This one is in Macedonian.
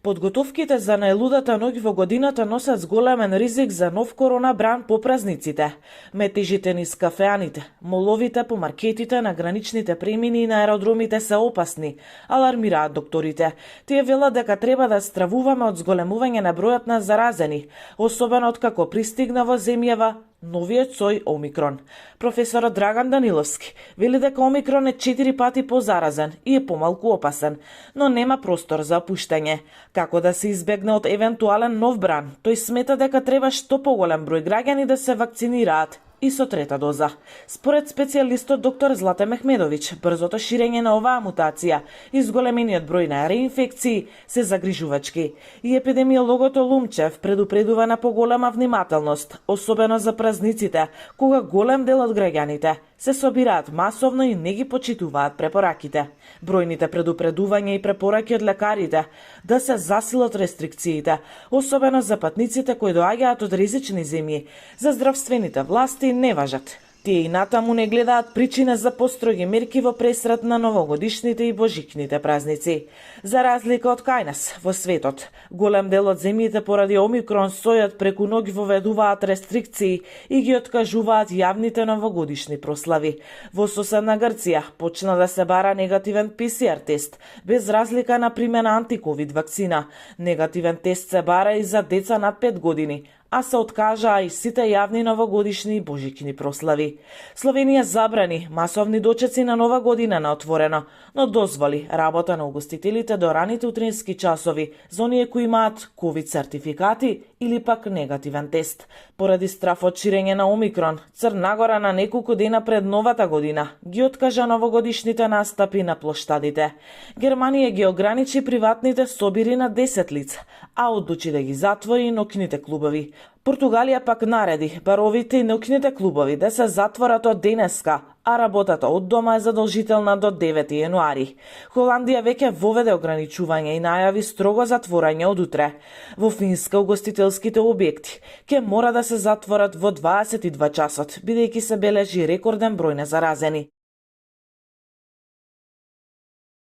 Подготовките за најлудата ноќ во годината носат зголемен ризик за нов коронабран по празниците. Метежите низ кафеаните, моловите по маркетите, на граничните премини и на аеродромите се опасни, алармираат докторите. Тие велат дека треба да стравуваме од зголемување на бројот на заразени, особено откако пристигна во земјава новиот сој Омикрон. Професорот Драган Даниловски вели дека Омикрон е 4 пати позаразен и е помалку опасен, но нема простор за опуштање. Како да се избегне од евентуален нов бран? Тој смета дека треба што поголем број граѓани да се вакцинираат и со трета доза. Според специјалистот доктор Злате Мехмедовиќ, брзото ширење на оваа мутација и зголемениот број на реинфекции се загрижувачки. И епидемиологот Олумчев предупредува на поголема внимателност, особено за празниците, кога голем дел од граѓаните се собираат масовно и не ги почитуваат препораките. Бројните предупредувања и препораки од лекарите да се засилат рестрикциите, особено за патниците кои доаѓаат од ризични земји, за здравствените власти не важат. Тие и натаму не гледаат причина за построги мерки во пресрет на новогодишните и божикните празници. За разлика од кај нас, во светот, голем дел од земјите поради Омикрон сојот преку ноќ воведуваат рестрикции и ги откажуваат јавните новогодишни прослави. Во соседна Грција почна да се бара негативен ПСР тест, без разлика на примена антиковид вакцина. Негативен тест се бара и за деца над 5 години, а се откажаа и сите јавни новогодишни и божикни прослави. Словенија забрани масовни дочеци на Нова година на отворено, но дозволи работа на угостителите до раните утрински часови за оние кои имаат ковид сертификати или пак негативен тест. Поради страф од ширење на Омикрон, Црна Гора на неколку дена пред новата година ги откажа новогодишните настапи на плоштадите. Германија ги ограничи приватните собири на 10 лица, а одлучи да ги затвори и ноќните клубови. Португалија пак нареди баровите и ноќните клубови да се затворат од денеска, а работата од дома е задолжителна до 9 јануари. Холандија веќе воведе ограничување и најави строго затворање од утре. Во Финска угостителските објекти ќе мора да се затворат во 22 часот, бидејќи се бележи рекорден број на заразени.